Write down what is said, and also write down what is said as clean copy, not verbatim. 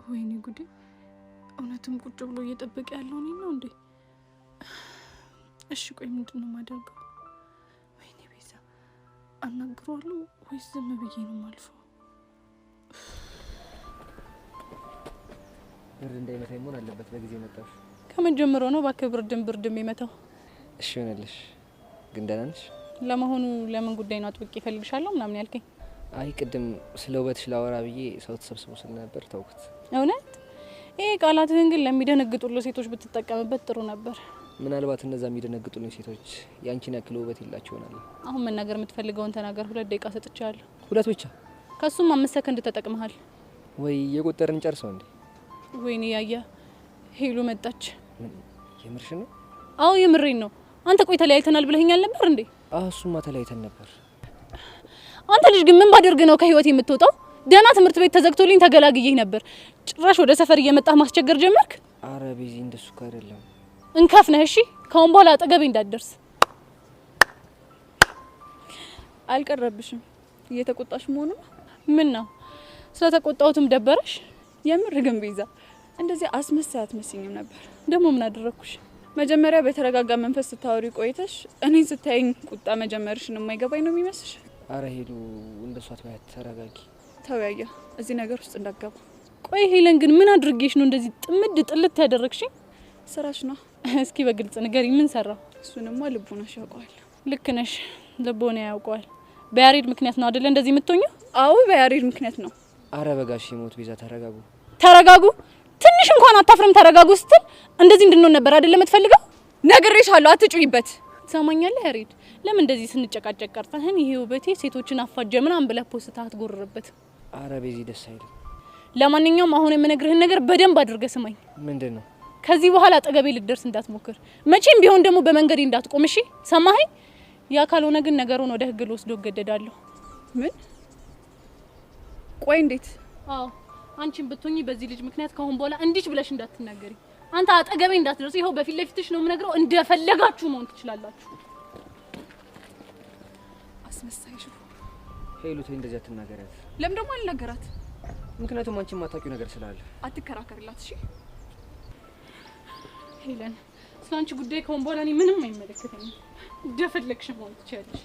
ወይኔ ጉዴ! እውነትም ቁጭ ብሎ እየጠበቀ ያለው እኔን ነው እንዴ? እሺ ቆይ ምንድን ነው የማደርገው? ወይኔ ቤዛ፣ አናግረዋለሁ ወይስ ዝም ብዬ ነው የማልፈው? ብርድ እንዳይመታኝ መሆን አለበት። በጊዜ መጣሽ። ከምን ጀምሮ ነው እባክህ ብርድም ብርድም የመታው? እሺ ሆነልሽ። ግን ደህና ነሽ? ለመሆኑ ለምን ጉዳይ ነው አጥብቄ እፈልግሻለሁ ምናምን ያልከኝ? አይ ቅድም ስለ ውበትሽ ላወራ ብዬ ሰው ተሰብስቦ ስለነበር ተውኩት። እውነት? ይሄ ቃላትህን ግን ለሚደነግጡልህ ሴቶች ብትጠቀምበት ጥሩ ነበር። ምናልባት እነዛ የሚደነግጡልኝ ሴቶች ያንቺን ያክል ውበት የላቸው ይሆናል። አሁን መናገር የምትፈልገውን ተናገር። 2 ደቂቃ ሰጥቼሃለሁ። 2 ብቻ? ከሱም 5 ሰከንድ ተጠቅመሃል። ወይ የቆጠርን ጨርሰው እንዴ? ወይኔ ያያ ሄሉ መጣች። የምርሽ ነው? አዎ የምሬን ነው። አንተ ቆይ ተለያይተናል ብለኸኛል ነበር እንዴ? አዎ እሱማ ተለያይተን ነበር። አንተ ልጅ ግን ምን ባደርግ ነው ከህይወት የምትወጣው? ደህና ትምህርት ቤት ተዘግቶልኝ ተገላግዬህ ነበር። ጭራሽ ወደ ሰፈር እየመጣህ ማስቸገር ጀመርክ። አረ ቤዚ እንደሱ እኮ አይደለም። እንከፍ ነህ። እሺ ካሁን በኋላ አጠገቤ እንዳትደርስ። አልቀረብሽም። እየተቆጣሽ መሆኑ ነው? ምን ነው ስለተቆጣሁትም ደበረሽ? የምር ግን ቤዛ እንደዚህ አስመሳይ አትመስኝም ነበር። ደግሞ ምን አደረኩሽ? መጀመሪያ በተረጋጋ መንፈስ ስታወሪ ቆይተሽ እኔን ስታይኝ ቁጣ መጀመርሽን የማይገባኝ ነው የሚመስልሽ? አረ ሄሉ እንደሷ አትበያት፣ ተረጋጊ። ተወያየ እዚህ ነገር ውስጥ እንዳትገባ። ቆይ ሄለን ግን ምን አድርጌሽ ነው እንደዚህ ጥምድ ጥልት ያደረግሽኝ? ስራሽ ነው። እስኪ በግልጽ ንገሪኝ፣ ምን ሰራው? እሱንማ ልቦናሽ ያውቀዋል። ልክ ነሽ፣ ልቦና ያውቀዋል። በያሬድ ምክንያት ነው አይደለ እንደዚህ የምትሆኚው? አዎ በያሬድ ምክንያት ነው። አረ በጋሽ ሞት ቤዛ ተረጋጉ። ተረጋጉ? ትንሽ እንኳን አታፍርም? ተረጋጉ ስትል እንደዚህ እንድንሆን ነበር አይደለ የምትፈልገው? ነግሬሻለሁ፣ አትጩይበት። ትሰማኛለህ ያሬድ? ለምን እንደዚህ ስንጨቃጨቅ ቀርተህን ይሄ ውበቴ ሴቶችን አፋጀ ምናምን ብለህ post አትጎርርበት። አረ ቤዚ ደስ አይልም። ለማንኛውም አሁን የምነግርህን ነገር በደንብ አድርገህ ስማኝ። ምንድነው? ከዚህ በኋላ አጠገቤ ልትደርስ እንዳትሞክር፣ መቼም ቢሆን ደግሞ በመንገዴ እንዳትቆም። እሺ ሰማኸኝ? ያ ካልሆነ ግን ነገሩን ወደ ህግ ልወስዶ እገደዳለሁ። ምን? ቆይ እንዴት? አዎ አንቺም ብትሆኚ በዚህ ልጅ ምክንያት ከአሁን በኋላ እንዲች ብለሽ እንዳትናገሪ። አንተ አጠገቤ እንዳትደርስ፣ ይኸው በፊት ለፊትሽ ነው የምነግረው። እንደፈለጋችሁ መሆን ትችላላችሁ። አስመሳይ ሽፉ። ሄሉ ተይ፣ እንደዚህ አትናገሪያት። ለምን ደግሞ አልናገራት? ምክንያቱም አንቺ የማታውቂው ነገር ስላለ። አትከራከርላት እሺ። ሄለን ስለ አንቺ ጉዳይ ከአሁን በኋላ እኔ ምንም አይመለከተኝም። እንደፈለግሽ መሆን ትችያለሽ።